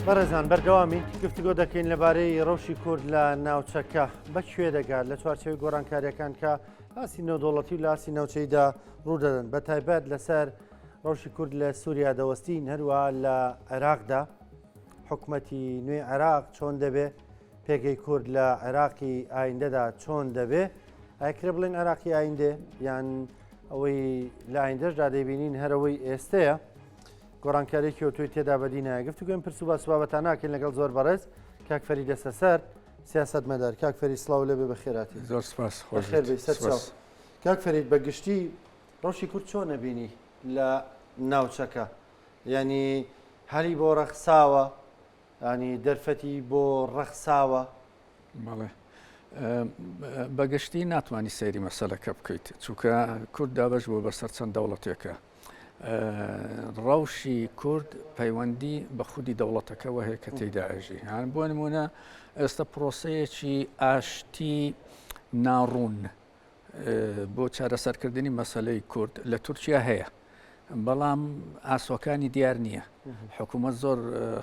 بەڕێزان بەردەوامین گفتگۆ دەکەین لەبارەی ڕەوشی کورد لە ناوچەکە بە کوێ دەگات لە چوارچێوەی گۆڕانکاریەکان کە ئاستی نێودەوڵەتی و لە ئاستی ناوچەیدا ڕوودەدەن بە تایبەت لەسەر ڕەوشی کورد لە سووریا دەوەستین هەروە لە عێراقدا حکومەتی نوێی عێراق چۆن دەبێ پێگەی کورد لە عێراقی ئایندەدا چۆن دەبێ ئەکرێ بڵێن عێراقی ئایندێ یان ئەوەی لە ئایندەشدا دەیبینین هەرەوەی ئێستەیە گۆڕانکاریی ئەوتۆی تێدا بەدی نایە. گفتوگۆی پرس و باس و بابەتان ناکەین لەگەڵ زۆر بەڕێز کاک فەرید دەستەسەر سیاسەتمەدار. کاک فەرید سڵاو لێ بێ بەخێراتی. زۆر سپاس خۆش بەخێر بێی سەر چاو. کاک فەرید بە گشتی ڕەوشی کورد چۆن ئەبینی لە ناوچەکە؟ یانی هەلی بۆ ڕەخساوە؟ یانی دەرفەتی بۆ ڕەخساوە؟ بەڵێ بەگشتی ناتوانانی سەیری مەسەلەکە بکەیت چونکە کورد دابەش بووە بەسەر چەند دەوڵەتێکە ڕەوشی کورد پەیوەندی بە خودی دەوڵەتەکەوە هەیە کە تێیدا ئەژی هەان بۆ نمونە ئێستا پرۆسەیەکی ئاشتی ناڕوون بۆ چارەسەرکردنی مەسلەی کورد لە تورکیا هەیە بەڵام ئاسۆکانی دیار نییە حکوومەت زۆر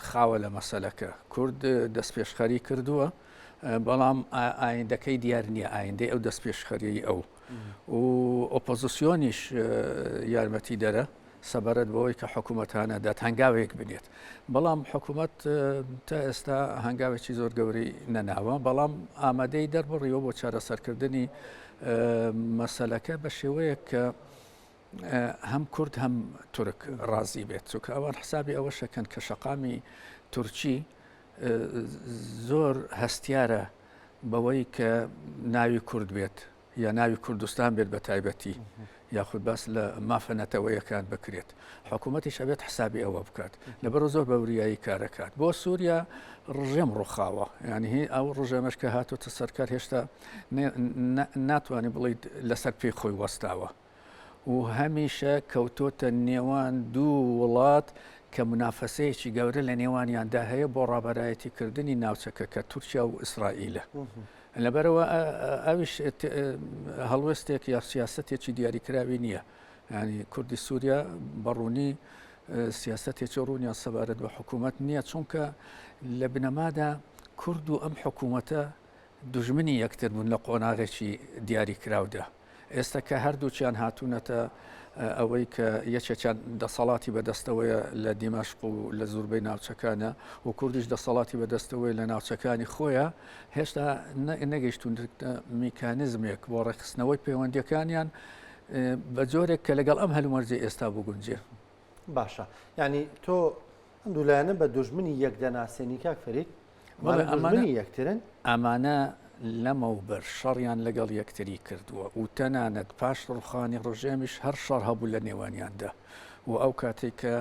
خاوە لە مەسلەکە کورد دەستپێشخەری کردووە بەڵام ئایندەکەی دیار نییە ئایندەی ئەو دەستپێشخەریی ئەو و ئۆپۆزیسیۆنیش یارمەتی دەرە سەبارەت بەوەی کە حکوومەت هانەدات هەنگاوێک بنێت بەڵام حکوومەت تا ئێستا هەنگاوێکی زۆر گەورەی نەناوە بەڵام ئامادەی دەربڕیوە بۆ چارەسەرکردنی مەسەلەکە بە شێوەیەک کە هەم کورد هەم تورک ڕازی بێت چونکە ئەوان حسابی ئەوە شەکەن کە شەقامی تورکی زۆر هەستیارە بەوەی کە ناوی کورد بێت یا ناوی کوردستان بێت بە تایبەتی یاخود باس لە مافە نەتەوەیەکان بکرێت حکوومەتیش ئەبێت حسابی ئەوە بکات لەبەرو زۆر بە وریایی کارەکات بۆ سووریا ڕژێم ڕوخاوە یعنی هی ئەو ڕژێمەش کە هاتوتە سەرکار هێشتا ناتوانانی بڵیت لەسەر پێی خۆی وەستاوە و هەمیشە کەوتۆتە نێوان دوو وڵات کە منافەسەیەکی گەورە لە نێوانیاندا هەیە بۆ ڕابەرایەتی کردنی ناوچەکە کە تورکیا و ئیسرائیلە. لەبەرەوە ئەویش هەڵوێستێک یا سیاسەتێکی دیاریکراوی نییە. ینی کوردی سووریا بەڕوونی سیاسەتێکی ڕوونیان سەبارەت بە حکوومەت نییە چونکە لە بنەمادا کورد و ئەم حکوومەتە دوژمنی یەکتر بوون لە قۆناغێکی دیاریکراودا. ئێستا کە هەردووکیان هاتوونەتە ئەوەی کە یەکێکیان دەسەڵاتی بەدەستەوەیە لە دیمەشق و لە زوربەی ناوچەکانە و کوردیش دەسەڵاتی بەدەستەوەی لە ناوچەکانی خۆیە هێشتا نەگەیشتونتە میکانزمێک بۆ ڕێکخستنەوەی پەیوەندیەکانیان بە جۆرێک کە لەگەڵ ئەم هەلومەرجی ئێستا بگونجێ. باشە یعنی تۆ ئەم دوولایەنە بە دوژمنی یەک دەناسێنی کاک فەرید؟ بەڵێ ئەمانە یەکترن. ئەمانە لەمەوبەر شەڕیان لەگەڵ یەکتری کردووە و تەنانەت پاش ڕوخانی ڕژێمیش هەر شەڕ هەبوو لە نێوانیاندا و ئەو کاتێک کە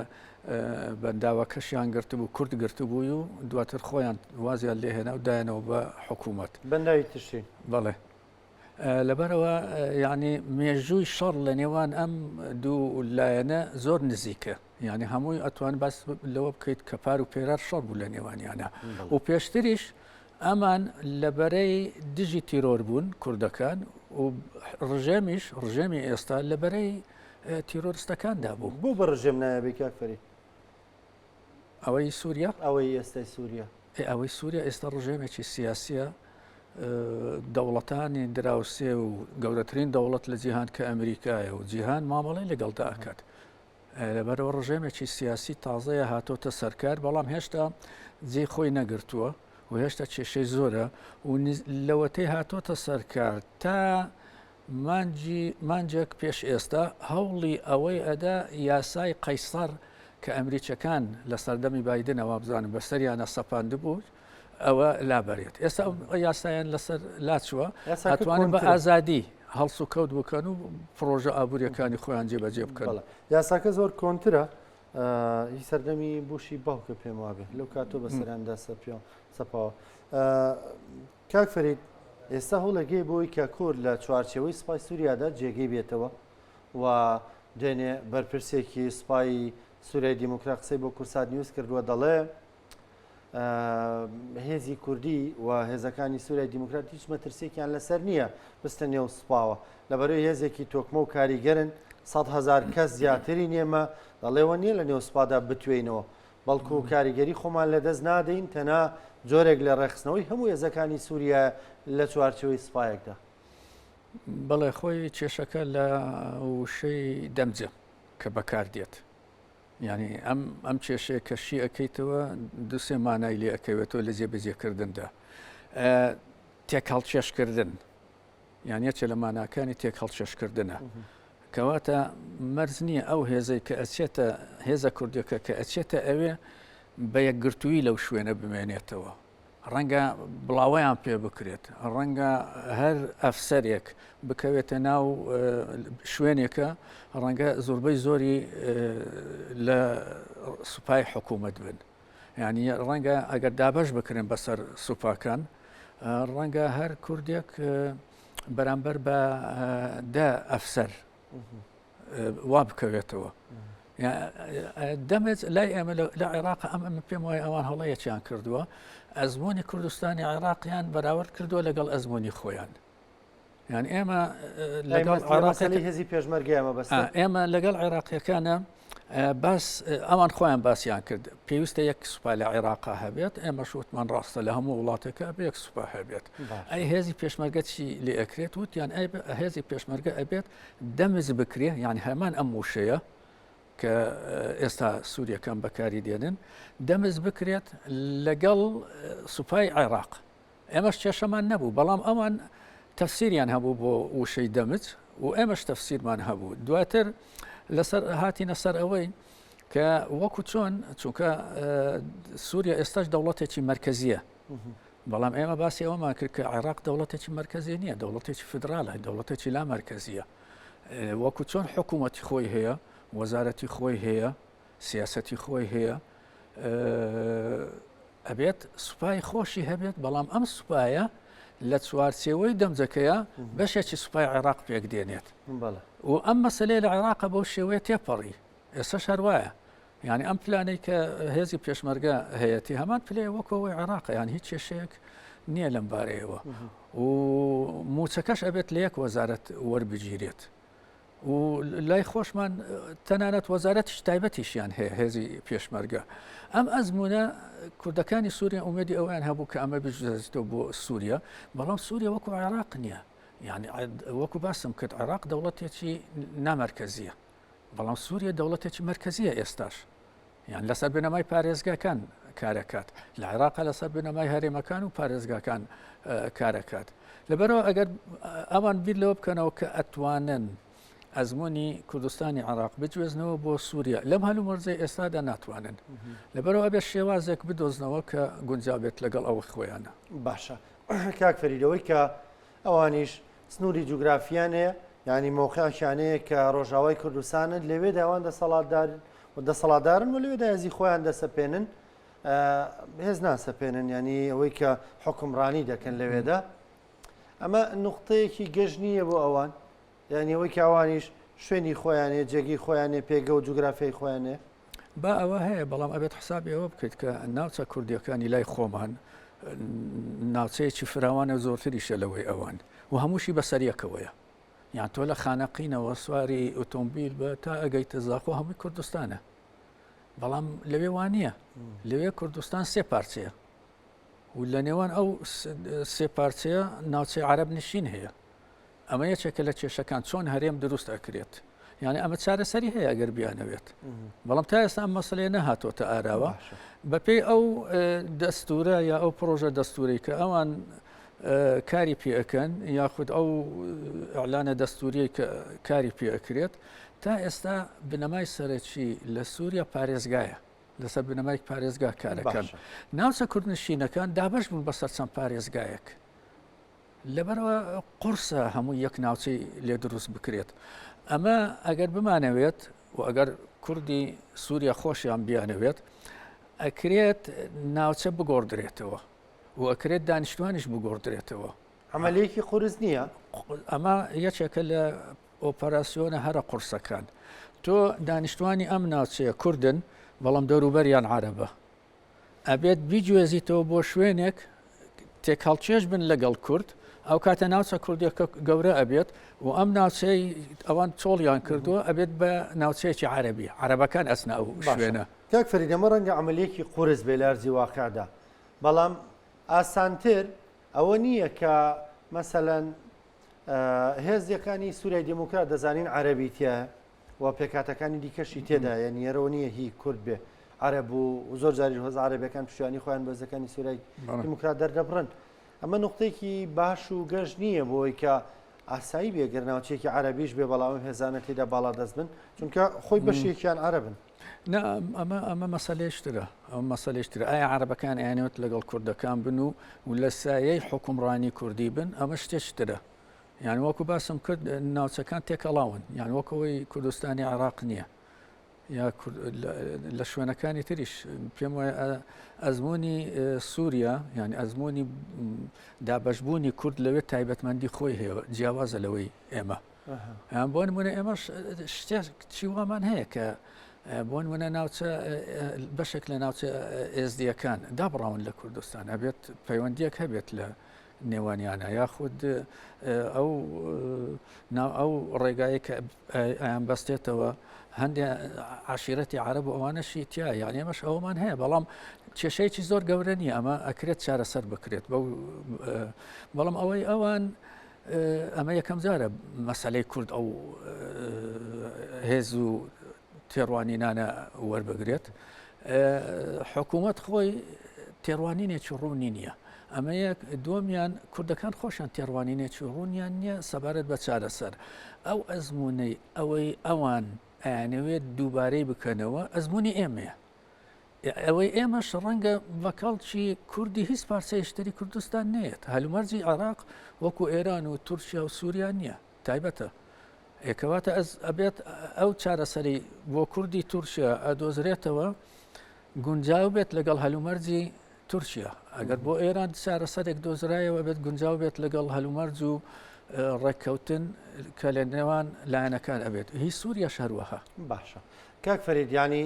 بەنداوەکەشیان گرتبوو کورد گرتبووی و دواتر خۆیان وازیان لێهێنا و دایانەوە بە حکوومەت. بەنداوی تشرین. بەڵێ. لەبەرئەوە یانی مێژووی شەڕ لە نێوان ئەم دوو لایەنە زۆر نزیکە. یعنی هەمووی ئەتوان باس لەوە بکەیت کە پار و پێرار شەڕ بوو لە نێوانیانە و پێشتریش ئەمان لە بەرەی دژی تیرۆر بوون کوردەکان و ڕژێمیش ڕژێمی ئێستا لە بەرەی تیرۆرستەکاندا بوو. بۆ بە ڕژێم نایەبی کاک فەرید؟ ئەوەی سووریا؟ ئەوەی ئێستای سووریا. ئەوەی سووریا ئێستا ڕژێمێکی سیاسیە دەوڵەتانی دراوسێ و گەورەترین دەوڵەت لە جیهان کە ئەمریکایە و جیهان مامەڵەی لەگەڵدا ئەکات. لەبەرئەوە ڕژێمێکی سیاسی تازەیە هاتۆتە سەرکار، بەڵام هێشتا جێی خۆی نەگرتووە و هێشتا کێشەی زۆرە و لەوەتەی هاتۆتە سەرکار تا مانگی مانگێک پێش ئێستا هەوڵی ئەوەی ئەدا یاسای قەیسەر کە ئەمریکیەکان لە سەردەمی بایدنەوە وابزانم بەسەریانە سەپاندبوو ئەوە لابەرێت ئێستا ئەو یاسایان لەسەر لاچووە ئەتوانن بە ئازادی هەڵسوکەوت بکەن و پرۆژە ئابوووریەکانی خۆیان جێبەجێ بکەن یاساکە زۆر کۆنترە هی سەردەمی بوشی باوکە پێم وابێ لەو کاتۆ بەسەراندا سەپیۆ سەپاوە کاک فەرید ئێستا هەوڵێک بۆی کە کورد لە چوارچێوەی سوپای سووریادا جێگەی بێتەوە و دوێنێ بەرپرسێکی سوپای سووریای دیموکرات قسەی بۆ کوردسات نیوز کردووە دەڵێ هێزی کوردی و هێزەکانی سووریای دیموکرات هیچ مەترسیێکیان لەسەر نییە بستە نێو سوپاوە لەبەرەی هێزێکی تۆکمە و کاریگەرن 100 هزار کەس زیاتری نێمە دەڵێەوە نییە لە نێو سوپادا بتوێینەوە. بەڵکو کاریگەری خۆمان لەدەست نادەین، تەنها جۆرێک لە ڕێکخستنەوەی هەموو هێزەکانی سووریایە لە چوارچێوەی سوپایەکدا. بەڵێ خۆی کێشەکە لە وشەی دەمجە کە بەکار دێت. یعنی ئەم ئەم کێشەیە کە شی ئەەکەیتەوە دوسێ مانای لێ ئەکەوێتەوە لە جێبەجێکردندا تێکهەڵکێشکردن یان یەکێ لە ماناکانی تێکهەڵکێشکردنە کەواتە مەرج نییە ئەو هێزەی کە ئەچێتە هێزە کوردەکە کە ئەچێتە ئەوێ بە یەکگرتووی لەو شوێنە بمێنێتەوە ڕەنگە بڵاوەیان پێ بکرێت ڕەنگە هەر ئەفسەرێک بکەوێتە ناو شوێنێکە ڕەنگە زۆربەی زۆری لە سوپای حکوومەت بن یانی ڕەنگە ئەگەر دابەش بکرێن بەسەر سوپاکان ڕەنگە هەر کوردێک بەرامبەر بە دە ئەفسەر وا بکەوێتەوە دەمێت لای ئێمە لە عێراق ئەم ئەمە پێم وایە ئەوان هەڵەیەکیان کردووە ئەزمموی کوردستانی عێراقیان بەراورد کردووە لەگەڵ ئەزمموی خۆیان یان ئێمە لەگەڵ عێراقی هێزی پێشمەرگەیە مەبەست ئێمە لەگەڵ عێراقیەکانە باس ئەوان خۆیان باسییان کرد پێویستە یەک سوپا لە عێراقا هەبێت ئێمە شوتمان ڕاستە لە هەموو وڵاتەکە بە یەک سوپا هەبێت ئەی هێزی پێشمەرگە چی لێ ئەکرێت وتیان ئەی هێزی پێشمەرگە ئەبێت دەمز بکرێ یان هەمان ئەم وشەیە کە ئێستا سووریەکان بەکاری دێنن دەمز بکرێت لەگەڵ سوپای عێراق ئێمەش کێشەمان نەبوو، بەڵام ئەوان تەفسیریان هەبوو بۆ وشەی دەمج و ئێمەش تەفسیرمان هەبوو. دواتر لەسەر هاتینە سەر ئەوەی کە وەکو چۆن چونکە سووریا ئێستاش دەوڵەتێکی مەرکەزیە بەڵام ئێمە باسی ئەوەمان کرد کە عێراق دەوڵەتێکی مەرکەزی نییە دەوڵەتێکی فیدراڵە دەوڵەتێکی لا مەرکەزیە وەکو چۆن حکوومەتی خۆی هەیە وەزارەتی خۆی هەیە سیاسەتی خۆی هەیە ئەبێت سوپای خۆشی هەبێت، بەڵام ئەم سوپایە لە چوارچێوەی دەمجەکەیە بەشێکی سوپای عێراق پێک دێنێت و ئەم مەسلەیە لە عێراقە بەو شێوەیە تێپەڕی ئێستاش هەروایە یعنی ئەم پلانەی کە هێزی پێشمەرگە هەیەتی هەمان پلەیە وەکەوەی عێراق یان هیچ کێشەیەک نییە لەم بارەیەوە و موچەکەش ئەبێت لە یەک وەزارەت وەربگیرێت. و لای خۆشمان تەنانەت وەزارەتیش تایبەتیشیان هەیە هێزی پێشمەرگە ئەم ئەزمونە کوردەکانی سووریا ئومێدی ئەویان هەبوو کە ئەمە بژێتەوە بۆ سووریا بەڵام سووریا وەکو عێراق نییە یعنی وەکو باسم کرد عێراق دەوڵەتێکی نامەرکزیە بەڵام سووریا دەوڵەتێکی مرکزیە ئێستاش یان لەسەر بنەمای پارێزگاکان کارەکات لە عێراق لەسەر بنەمای هەرێمەکان و پارێزگاکان کارەکات لەبەرەوە ئەگەر ئەوان بیر لەوە بکەنەوە کە ئەتوانن ئەزمموی کوردستانی عراق بگوێزنەوە بۆ سووریا لەم هەلومەرجەی ئێستادا ناتوانن لەبەرەوە ئەبێت شێوازێک بدۆزنەوە کە گونجاوبێت لەگەڵ ئەوە خۆیانە. باشە کاک فەرید ئەوەی کە ئەوانیش سنووری جوگرافیان هەیە یعنی مەوقعێکیان هەیە کە ڕۆژاوای کوردستانن لەوێدا ئەوان دەسەڵاتدار و دەسەڵاتدارن و لەوێدا هێزی خۆیان دەسەپێنن هێز ناسەپێنن ینی ئەوەی کە حکومڕانی دەکەن لەوێدا ئەمە نقطەیەکی گەش نییە بۆ ئەوان یانی ئەوەی کە ئەوانیش شوێنی خۆیان هەیە، جێگەی خۆیان هەیە، پێگە و جوگرافیای خۆیان هەیە. با ئەوە هەیە، بەڵام ئەبێت حسابی ئەوە بکەیت کە ناوچە کوردییەکانی لای خۆمان ناوچەیەکی فراوانە زۆرتریشە لەوەی ئەوان و هەمووشی بەسەر یەکەوەیە. یان تۆ لە خانەقینەوە سواری ئۆتۆمبیل بە تا ئەگەیتە زاخۆ هەمووی کوردستانە. بەڵام لەوێ وانە لەوێ کوردستان سێ پارچەیە و لە نێوان ئەو سێ پارچەیە ناوچەی عرب نشین هەیە. ئەمە یەکێکە لە کێشەکان چۆن هەرێم دروست ئەکرێت یعنی ئەمە چارەسەری هەیە ئەگەر بیانەوێت بەڵام تا ئێستا ئەم مەسلەیە نەهاتۆتە ئاراوە بەپێی ئەو دەستورە یا ئەو پرۆژە دەستوری کە ئەوان کاری پێەکەن یاخود ئەو ئەلانە دەستوریە کە کاری پێەکرێت تا ئێستا بنەمای سەرەکی لە سووریا پارێزگایە لەسەر بنەمای پارێزگا کارەکەن ناوچە کوردنشینەکان دابش بوون بەسەر چەند پارێزگایەک لەبەرئەوە قورسە هەموو یەک ناوچەی لێ دروست بکرێت. ئەمە ئەگەر بمانەوێت و ئەگەر کوردی سووریا خۆشیان بیانەوێت ئەکرێت ناوچە بگۆڕدرێتەوە و ئەکرێت دانیشتوانیش بگۆڕدرێتەوە. عەمەلیەکی قورس نییە؟ ئەمە یەکێکە لە ئۆپەراسیۆنە هەرە قورسەکان. تۆ دانیشتوانی ئەم ناوچەیە کوردن بەڵام دەوروبەریان عەرەبە. ئەبێت بیگوێزیتەوە بۆ شوێنێک تێکهەڵکێش بن لەگەڵ کورد. ئەو کاتە ناوچە کوردیەکە گەورە ئەبێت و ئەم ناوچەی ئەوان چۆڵیان کردووە ئەبێت بە ناوچەیەکی عەرەبی، عەرەبەکان ئەچنە ئەو باشە شوێنە. کاک فەرید ئەمە ڕەنگە عەمەلیەکی قورس بێ لە ئەرزی واقعدا بەڵام ئاسانتر ئەوە نییە کە مەسەلەن هێزیەکانی سوریای دیموکرات دەزانین عەرەبی تیایە و پێکهاتەکانی دیکەشی تێدایە یعنی یەرەوە نییە هی کورد بێ عەرەب و زۆر جاریش هۆزە عەرەبیەکان پشتیوانی خۆیان بۆ هێزەکانی سوریای دیموکرات دەردەبڕن ئەمە نوقتەیەکی باش و گەش نییە بۆ ئەوەی کە ئاسایی بێ گەر ناوچەیەکی عەرەبیش بێ بەڵام ئەم هێزانە تێدا باڵادەست بن چونکە خۆی بەشێکیان عەرەبن. نا ئەمە ئەمە مەسەلەیەش ترە ئەمە مەسەلەیەش ترە ئایا عەرەبەکان ئەیانەوێت لەگەڵ کوردەکان بن و و لە سایەی حوکمڕانی کوردی بن ئەمە شتێکی ترە یان وەکو باسم کرد ناوچەکان تێکەڵاون یان وەکەوەی کوردستانی عێراق نییە یا لە شوێنەکانی تریش پێم وایە ئەزمموی سووریا یعنی ئەزمموی دابشبوونی کورد لەوێ تایبەتمەندی خۆی هەیە جیاوازە لەوەی ئێمە بۆ نمونە ئێمەش شتێک چی وامان هەیە کە بۆ نمونە ناوچە بەشێک لە ناوچە ئێزدیەکان دابڕاون لە کوردستان ئەبێت پەیوەندیەک هەبێت لە نێوانیانە یاخود ئەو ئەو ڕێگایە کە ئەیان بەستێتەوە هەندێک عشیرەتی عرب و ئەوانەشی تیا یان ئێمەش ئەومان هەیە بەڵام کێشەیەکی زۆر گەورە نییە ئەمە ئەکرێت چارەسەر بکرێت بەو بەڵام ئەوەی ئەوان ئەمە یەکەم جارە مەسلەی کورد ئەو هێز و تێڕوانینانە وەربگرێت حکوومەت خۆی تێڕوانینێکی ڕوونی نییە ئەمە یەک دووەمیان کوردەکان خۆشیان تێڕوانینێکی ڕوونیان نییە سەبارەت بە چارەسەر ئەو ئەزمونەی ئەوەی ئەوان ئەیانەوێت دووبارەی بکەنەوە ئەزمموی ئێمەیە ئەوەی ئێمەش ڕەنگە بە کەڵکی کوردی هیچ پارچەیەشتری کوردستان نێت هەلومەرجی عێراق وەکو ئێران و تورکیا و سووریا نییە تایبەتە ئێ کەواتە ئەز ئەبێت ئەو چارەسەری بۆ کوردی تورکیا ئەدۆزرێتەوە گونجاو بێت لەگەڵ هەلومەرجی تورکیا ئەگەر بۆ ئێران چارەسەرێک دۆزرایەوە بێت گونجاو بێت لەگەڵ هەلومەرج و ڕێککەوتن کە لە نێوان لایەنەکان ئەبێت هی سووریا هەروەها باشە کاک فەرید ینی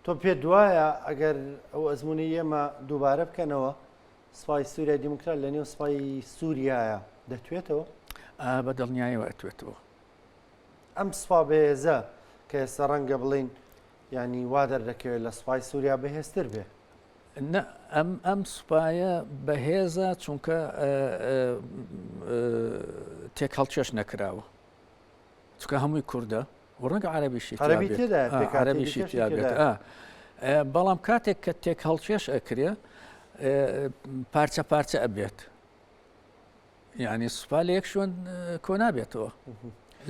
تۆ پێت دوایە ئەگەر ئەو ئەزمموی ئێمە دووبارە بکەنەوە سوپای سووریای دیموکرات لە نێو سوپای سووریایە دەتوێتەوە؟ بە دڵنیایەوە ئەتوێتەوە. ئەم سوپا بەهێزە کە ئێستا ڕەنگە بڵێین یانی وا دەردەکەوێت لە سوپای سووریا بەهێزتر بێ. نا ئەم ئەم سوپایە بەهێزە چونکە تێکهەڵکێش نەکراوە. چونکە هەمووی کوردە و ڕەنگە عەرەبیشی تیا عەرەبی بێت. تێدایە، ئا، پێکهاتەی عەرەبیشی دیکەشی تیا بێت. تێدایە. ئا. ئە، بەڵام کاتێک کە تێکهەڵکێش ئەکرێ ئە، پارچە پارچە ئەبێت. یعنی سوپا لە یەک شوێن ئە، کۆ نابێتەوە.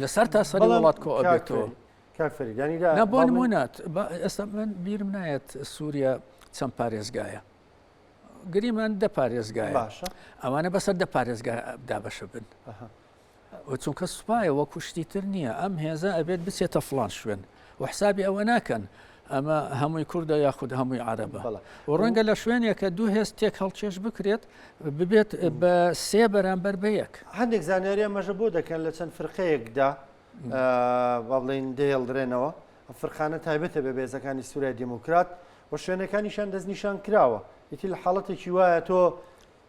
لەسەر تا سەری بەڵام وڵات کۆ کاک ئەبێتەوە. فەرید، کاک فەرید، یعنی لە نا بۆ باڵی نمونە با ئێستا من بیرم نایەت سووریا چەند پارێزگایە. گریمان دە پارێزگایە. باشە. ئەوانە بەسەر دە پارێزگا دابەشە بن. ئەها. چونکە سوپایە وەکو شتی تر نییە ئەم هێزە ئەبێت بچێتە فڵان شوێن و حسابی ئەوە ناکەن ئەمە هەمووی کوردە یاخود هەمووی عربە و ڕەنگە لە شوێنێکە دوو هێز تێک هەڵکێش بکرێت ببێت بە سێ بەرامبەر بە یەک. هەندێک زانیاری ئاماژە بۆ دەکەن لە چەند فرقەیەکدا با بڵێین دەهێڵدرێنەوە ئەم فرقانە تایبەتە بە بێزەکانی سووریای دیموکرات و شوێنەکانیشان دەستنیشان کراوە ئیتر لە حاڵەتێکی وایە تۆ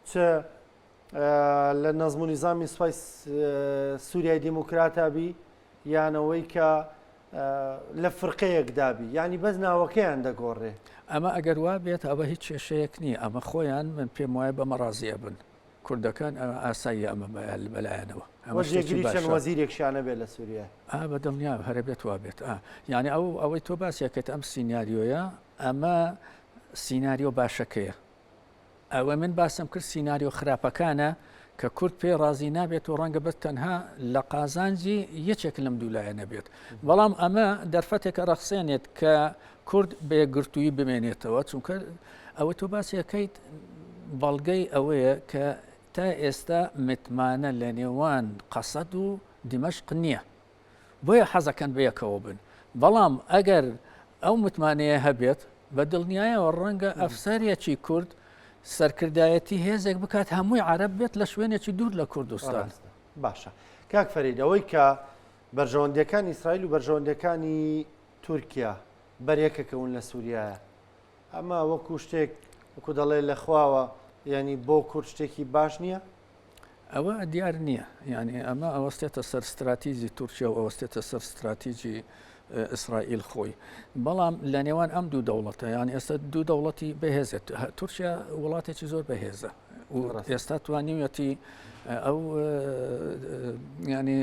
چ لە نەزم و نیزامی سوپای سووریای دیموکراتا بی یان ئەوەی کە لە فرقەیەکدا بی یانی بەس ناوەکەیان دەگۆڕێ. ئەمە ئەگەر وا بێت ئەوە هیچ کێشەیەک نییە ئەمە خۆیان من پێم وایە بەمە ڕازی ئەبن کوردەکان ئەمە ئاساییە ئەمە بەلایەنەوە ئەمە جێگری چەند وەزیرێکشیانە بێت لە سووریا ئا بە دڵنیا هەرە بێت وا بێت ئا یعنی ئەو ئەوەی تۆ باسیەکەیت ئەم سیناریۆیە ئەمە سیناریۆ باشەکەیە ئەوەی من باسم کرد سیناریۆ خراپەکانە کە کورد پێی ڕازی نابێت و ڕەنگە بەس تەنها لە قازانجی یەکێک لەم دوو لایەنە بێت بەڵام ئەمە دەرفەتێکە ڕەخسێنێت کە کورد بە یەکگرتوویی بمێنێتەوە چونکە ئەوە تۆ باسیەکەیت بەڵگەی ئەوەیە کە تا ئێستا متمانە لە نێوان قەسەد و دیمەشق نییە بۆیە حەزەکەن بەیەکەوە بن بەڵام ئەگەر ئەو متمانەیە هەبێت بە دڵنیایەوە ڕەنگە ئەفسەرێکی کورد سەرکردایەتی هێزێک بکات هەمووی عەرەب بێت لە شوێنێکی دوور لە کوردستان. باشە کاک فەرید ئەوەی کە بەرژەوەندیەکانی ئیسرائیل و بەرژەوەندیەکانی تورکیا بەرێکەکەون لە سووریایە ئەمە وەکو شتێک وەکو دەڵێ لە خواوە ینی بۆ کورد شتێکی باش نییە؟ ئەوە دیار نییە یعنی ئەمە ئەوەستێتە سەر ستراتیجی تورکیا و ئەوەستێتە سەر ستراتیجی ئیسرائیل خۆی بەڵام لە نێوان ئەم دوو دەوڵەتە یان ئێستا دوو دەوڵەتی بەهێزێت تورکیا وڵاتێکی زۆر بەهێزە ئێستا توانیویەتی ئەو ینی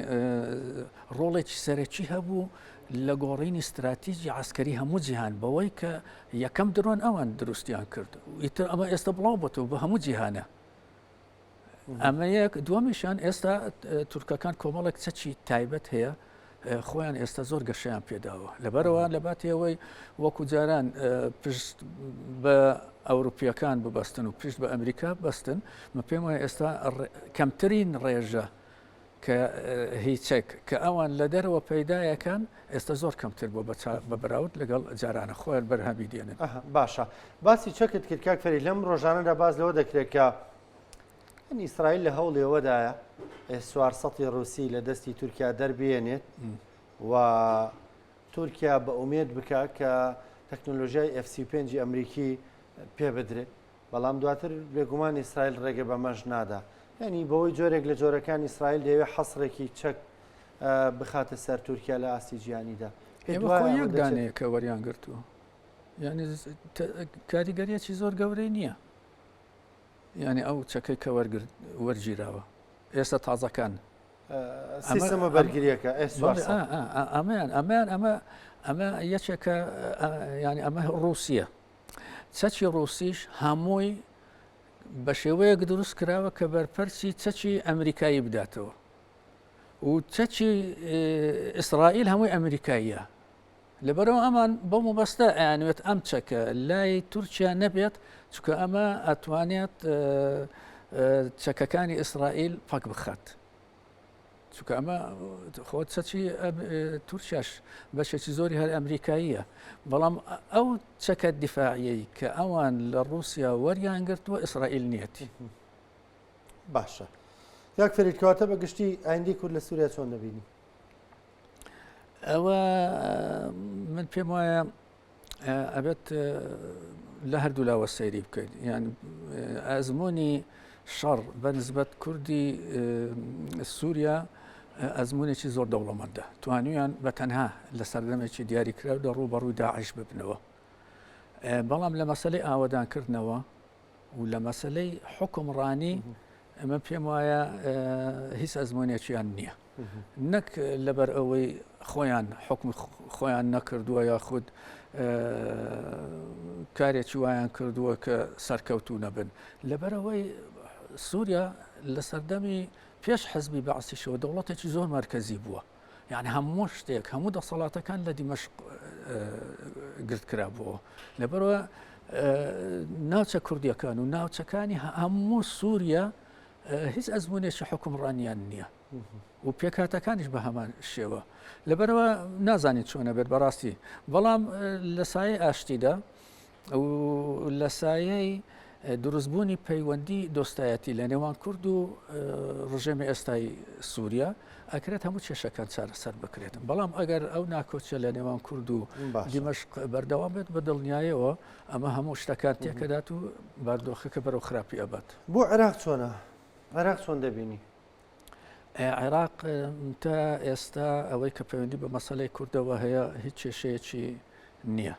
ڕۆڵێکی سەرەکی هەبوو لە گۆڕینی ستراتیجی عسکەری هەموو جیهان بەوەی کە یەکەم درۆن ئەوان دروستیان کرد ئیتر ئەمە ئێستا بڵاو بۆتەوە بە هەموو جیهانە ئەمە یەک دووەمیشان ئێستا تورکەکان کۆمەڵێک چەکی تایبەت هەیە خۆیان ئێستا زۆر گەشەیان پێداوە لەبەرەوە لە باتیەوەی وەکو جاران پشت بە ئەوروپیەکان ببەستن و پشت بە ئەمریکا بەستن مە پێم وایە ئێستا کەمترین ڕێژە کە هیچێک کە ئەوان لە دەرەوە پەیدایەکان ئێستا زۆر کەمتر بووە بە بەراورد لەگەڵ جارانە خۆیان بەرهەمی دێنن. باشە باسی چەکت کرد کاک فەرید لەم ڕۆژانەدا باس لەوە دەکرێت کە ئیسرائیل لە هەوڵی ئەوەدایە سوار سەتی ڕووسی لە دەستی تورکیا دەربێنێت و تورکیا بە ئومێد بکە کە تەکنۆلۆژیای F-35 ئەمریکی پێ بدرێت بەڵام دواتر بێگومان ئیسرائیل ڕێگە بەمەش نادا. یانی بەوەی جۆرێک لە جۆرەکان ئیسرائیل دەیەوێت حەسرێکی چەک بخاتە سەر تورکیا لە ئاستی جیهانیدا. پێت وایە ئەوە یەک دانەیە کە وەریان گرتووە. یانی کاریگەریەکی زۆر گەورەی نییە. یانی ئەو چەکەی کە وەرگیراوە ئێستا تازەکان سیستەمە بەرگریەکە ئەمەیان ئەمەیان ئەمە ئەمە یەکێکە ینی ئەمە ڕوسیە چەکی ڕووسیش هەمووی بە شێوەیەک دروست کراوە کە بەرپەرچی چەکی ئەمریکایی بداتەوە و چەکی ئیسرائیل هەمووی ئەمریکاییە لەبەرەوە ئەمان بۆ مەبەستە ئەیانوێت ئەم چەکە لای تورکیا نەبێت چکە ئەمە ئەتوانێت چەکەکانی ئیسرائیل پەک بخات. چونکە ئەمە خۆ چەکی تورکیاش بەشێکی زۆری هەر ئەمریکاییە بەڵام ئەو چەکە دیفاعیەی کە ئەوان لە رووسیا وەریان گرتووە ئیسرائیل نیەتی. باشە کاک فەرید کەواتە بە گشتی ئایندەی کورد لە سووریا چۆن دەبینی؟ ئەوە من پێم وایە ئەبێت لە هەردوو لاوە سەیری بکەیت یان ئەزمموی شەڕ بە نسبەت کوردی سووریا ئەزمونێکی زۆر دەوڵەمەندە توانیان بە تەنها لە سەردەمێکی دیاریکراو لە ڕوو بەڕووی داعش ببنەوە بەڵام لە مەسلەی ئاوەدانکردنەوە و لە مەسلەی حکومڕانی ئەمە پێم وایە هیچ ئەزمونێکیان نییە نەک لەبەر ئەوەی خۆیان حکم خۆیان نەکردووە یاخود کارێکی وایان کردووە کە سەرکەوتوو نەبن لەبەرەوەی سووریا لە سەردەمی پێش حزبی بەعسیشەوە دەوڵەتێکی زۆر مرکزی بووە یعنی هەموو شتێک هەموو دەسەڵاتەکان لە دیمەشق گرت کرابووەوە لەبەرەوە ناوچە کوردیەکان و ناوچەکانی هەموو سووریا هیچ ئەزمونێکی حکومڕانیان نییە و پێکهاتەکانیش بە هەمان شێوە لەبەرەوە نازانین چۆنە بێت بەڕاستی بەڵام لە سایەی ئاشتیدا و لە سایەی دروستبوونی پەیوەندی دۆستایەتی لە نێوان کورد و ڕژێمی ئێستای سووریا ئەکرێت هەموو کێشەکان چارەسەر بکرێت بەڵام ئەگەر ئەو ناکۆچە لە نێوان کورد و دیمەشق بەردەوام بێت بە دڵنیایەوە ئەمە هەموو شتەکان تێکەدات و باردۆخەکە بەرەو خراپی ئەبات. بۆ عێراق چۆنە؟ عێراق چۆن دەبینی؟ عێراق تا ئێستا ئەوەی کە پەیوەندی بە مەسەلەی کوردەوە هەیە هیچ کێشەیەکی نییە.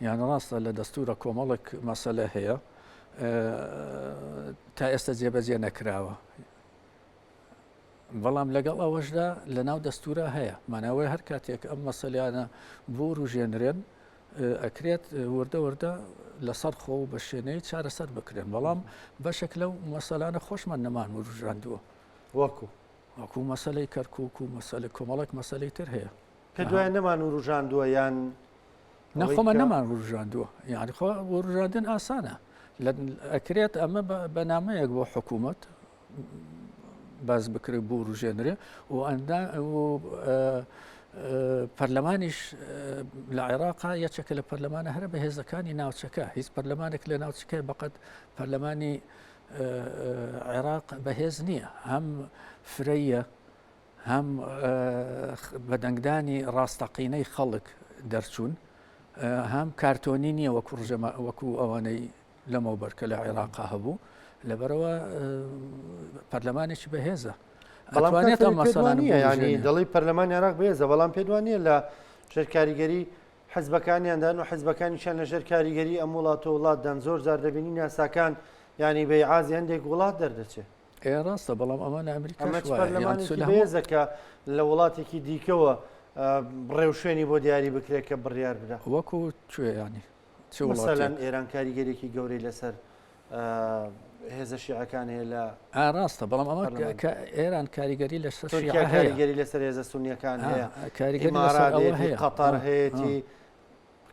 یان ڕاستە لە دەستورە کۆمەڵێک مەسەلە هەیە تا ئێستا جێبەجێ نەکراوە. بەڵام لەگەڵ ئەوەشدا لە ناو دەستورا هەیە ماناوەی هەر کاتێک ئەم مەسەلیانە بوروژێنرێن ئەکرێت وردە وردە لەسەر خۆ و بە شێنەی چارەسەر بکرێن بەڵام بەشێک لەو مەسەلانە خۆشمان نەمان وروژاندووە وەکو وەکو مەسلەی کەرکک و مەسەلە کۆمەڵێک مەسلەی تر هەیە کە دوای نەمان وروژاندووە یان نەخۆمان نەمان وروژاندووە یعنی خۆ وروژاندن ئاسانە ئەکرێت ئەمە بە نامەیەک بۆ حکوومەت باس بکرێ بوروژێنرێ و پەرلەمانیش لە عێراقا یەکێکە لە پەرلەمانە هەرە بەهێزەکانی ناوچەکە هیچ پەرلەمانێک لە ناوچەکە بەقەت پەرلەمانی عێراق بەهێز نییە هەم فرەیە هەم بەدەنگدانی ڕاستەقینەی خەڵک دەرچوون هەم کارتۆنی نییە وەکو ڕژێمە وەکو ئەوانەی لەمەوبەر کە لە عێراقا هەبوو. لەبەرەوە پەرلەمانێکی بەهێزە. بەڵام مەسەلانە ینی دەڵی پەرلەمانی عێراق بەهێزە بەڵام پێدوانە لە ژێر کاریگەری حزبەکانیاندان و حزبەکانیشیان لە ژێر کاریگەری ئەم وڵات و وڵاتدان زۆر جار دەبینین یاساکان ینی بەیعازی هەندێک وڵات دەردەچێت. ئێ ڕاستە بەڵام ئەمە لە ئەمریکا پەرلەمانێکی بەهێزە کە لە وڵاتێکی دیکەوە ڕێوشوێنی بۆ دیاری بکرێت کە بڕیار بدە وەکو کوێ ینی مەسەلەن ئێران کاریگەرێکی گەورەی لەسەر هێزە شیعەکان هەیە لە ڕاستە بەڵام ئەمە کە ئێران کاریگەری لەسەر تورکیا کاریگەری لەسەر هێزە سونیەکان هەیە کاریگەری هەیە قەتەر هەیەتی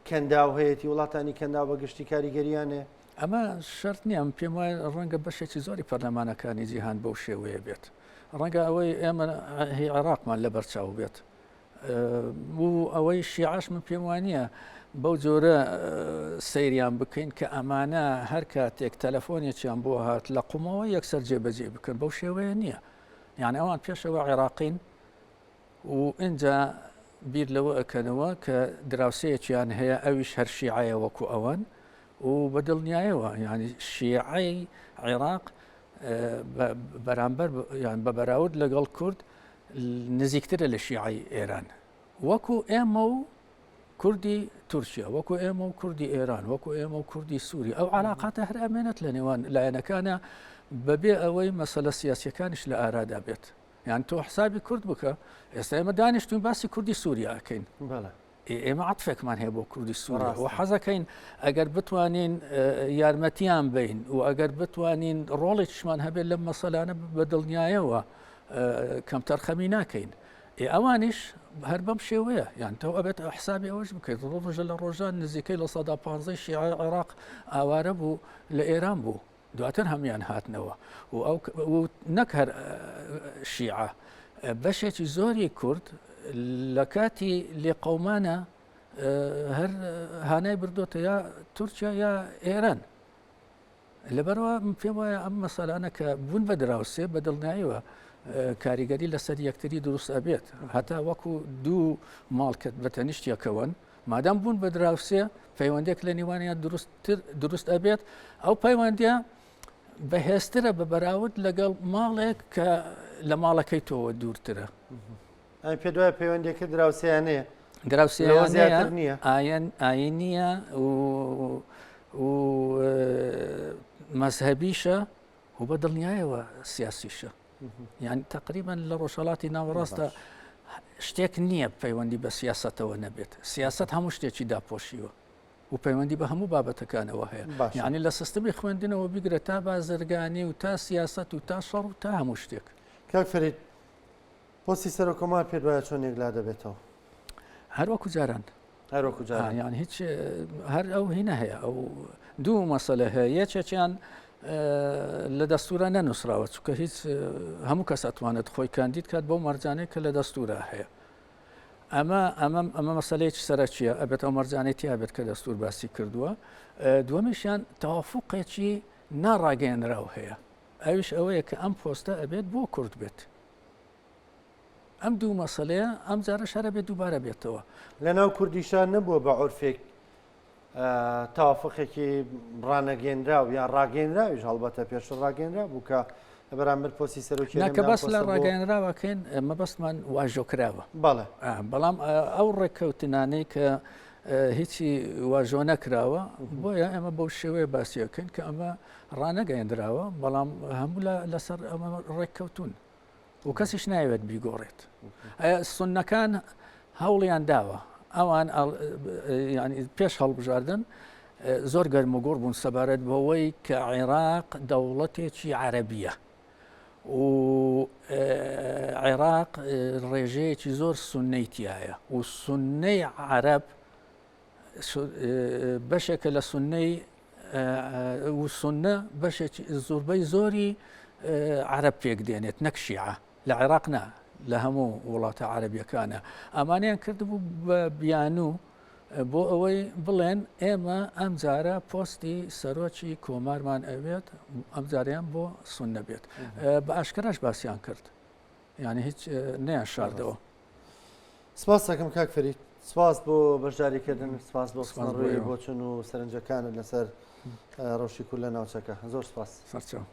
کەنداو هەیەتی وڵاتانی کەنداو بە گشتی کاریگەریان هەیە. ئەمە شەرت نییە من پێم وایە ڕەنگە بەشێکی زۆری پەرلەمانەکانی جیهان بەو شێوەیە بێت ڕەنگە ئەوەی ئێمە هی عێراقمان لەبەر چاو بێت و ئەوەی شیعەش من پێم وانە بەو جۆرە سەیریان بکەین کە ئەمانە هەر کاتێک تەلەفۆنێکیان بۆ هات لە قومەوە یەکسەر جێبەجێ بکەن بەو شێوەیە نییە یان ئەوان پێشەوە عێراقین و ئینجا بیر لەوە ئەکەنەوە کە دراوسێیەکیان هەیە ئەویش هەر شیعەیە وەکو ئەوان و بە دڵنیایەوە یعنی شیعەی عێراق بەرامبەر یان بە بەراورد لەگەڵ کورد نزیکترە لە شیعەی ئێران وەکو ئێمە و کوردی تورکیا وەکو ئێمە و کوردی ئێران وەکو ئێمە و کوردی سووری ئەو علااقاتە هەر ئەمێنێت لە نێوان لایەنەکانە بەبێ ئەوەی مەسەلە سیاسەکانیش لە ئارادا بێت یان تۆ حسابی کورد بکە ئێستا ئێمە دانیشتوین باسی کوردی سووریا ئەکەین ئێمە عەتفێکمان هەیە بۆ کوردی سووریا و حەزەکەین ئەگەر بتوانین یارمەتیان بین و ئەگەر بتوانین ڕۆڵێکیشمان هەبێت لەم مەسەلانە بە دڵنیایەوە کەمتەرخەمی ناکەین ئەوانیش هەر بەم شێوەیە یان تۆ ئەبێت حسابی ئەوەش بکەیت ڕۆژە لە ڕۆژان نزیکەی 15% شیعە عێراق ئاوارە بوو لە ئێران بوو دواتر هەموویان هاتنەوە و ئەو و نەک هەر شیعە بەشێکی زۆری کورد لە کاتی لێقەومانە هەر هانای بردۆتە یا تورکیا یا ئێران لەبەرەوە من پێم وایە ئەم مەسەلانە کە بوون بە دراوسێ بە دڵنیایەوە کاریگەری لەسەر یەکتری دروست ئەبێت هەتا وەکو دوو ماڵکەت بە تەنیشت یەکەوەن مادام بوون بە دراوسێ پەیوەندێک لە نێوانیان دروستتر دروست ئەبێت ئەو پەیوەندە بەهێزترە بە بەراورد لەگەڵ ماڵێک کە لە ماڵەکەی تۆوە دوورترە. ئەی پێ دوای پەیوەندێکە دراوسێیانەیە دراوسێیانەیە زیاتر نییە ئایەن ئاینیە و و مەزهەبیشە و بە دڵنیایەوە سیاسیشە. یان تقریبا لە ڕۆژهڵاتی ناوەڕاستە شتێک نییە پەیوەندی بە سیاستەوە نەبێت سیاست هەموو شتێکی داپۆشیوە و پەیوەندی بە هەموو بابەتەکانەوە هەیە یعنی لە سیستمی خوێندنەوە بیگرە تا بازرگانی و تا سیاست و تا شەڕ و تا هەموو شتێک کاک فەرید پۆستی سەرۆککۆمار پێت وایە چۆن یەکلا دەبێتەوە؟ هەر وەکو جاران. هەر وەکو جاران. یان هیچ هەر ئەو هینە هەیە ئەو دوو مەسەلە هەیە یەکێکیان لە دەستورە نەنووسراوە چونکە هیچ هەموو کەس ئەتوانێت خۆی کاندید کات بەو مەرجانەی کە لە دەستورە هەیە ئەمە ئەمە ئەمە مەسلەیەکی سەرەکیە ئەبێت ئەو مەرجانەی تیا بێت کە دەستور باسی کردووە دووەمیشیان تەوافقێکی ناڕاگەیەنراو هەیە ئەویش ئەوەیە کە ئەم پۆستە ئەبێت بۆ کورد بێت ئەم دوو مەسەلەیە ئەم جارەش هەر ئەبێت دووبارە بێتەوە. لەناو کوردیشا نەبووە بە عورفێک تەوافقێکی ڕانەگەێنراو یان ڕاگەێنراویش هەڵبەتە پێشتر ڕاگەێنرا بوو کە لە بەرامبەر پۆستی سەرۆکی نا کە باس لە ڕاگەێنراوەکەین مەبەستمان واژۆکراوە بەڵێ بەڵام ئەو ڕێککەوتنانەی کە هیچی واژۆ نەکراوە بۆیە ئێمە بەو شێوەیە باسیەکەین کە ئەمە ڕانەگەیەندراوە بەڵام هەموو لەسەر ئەمە ڕێککەوتون و کەسیش نایەوێت بیگۆڕێت سنەکان هەوڵیان داوە ئەوان پێش هەڵبژاردن زۆر گەرم و گوڕ بوون سەبارەت بەوەی کە عێراق دەوڵەتێکی عەربیە و عێراق ڕێژەیەکی زۆر سنەی تایە و سنەی عەرب بەشێکە لە سنەی و سنە بەشێکی زۆربەی زۆری عەرەب پێک دێنێت نەک شیعە لە عێراق نا لە هەموو وڵاتە عەرەبیەکانە ئەمانیان کردبوو بە بیانوو بۆ ئەوەی بڵێن ئێمە ئەم جارە پۆستی سەرۆکی کۆمارمان ئەوێت ئەم جاریان بۆ سنە بێت بە ئاشکراش باسییان کرد یعنی هیچ نیان شاردەوە. سپاس دەکەم کاک فەرید سپاس بۆ بەشداریکردن سپاس بۆ خستنەڕووی بۆچون و سەرنجەکانت لەسەر ڕەوشی کورد لە ناوچەکە زۆر سپاس. سەرچاو.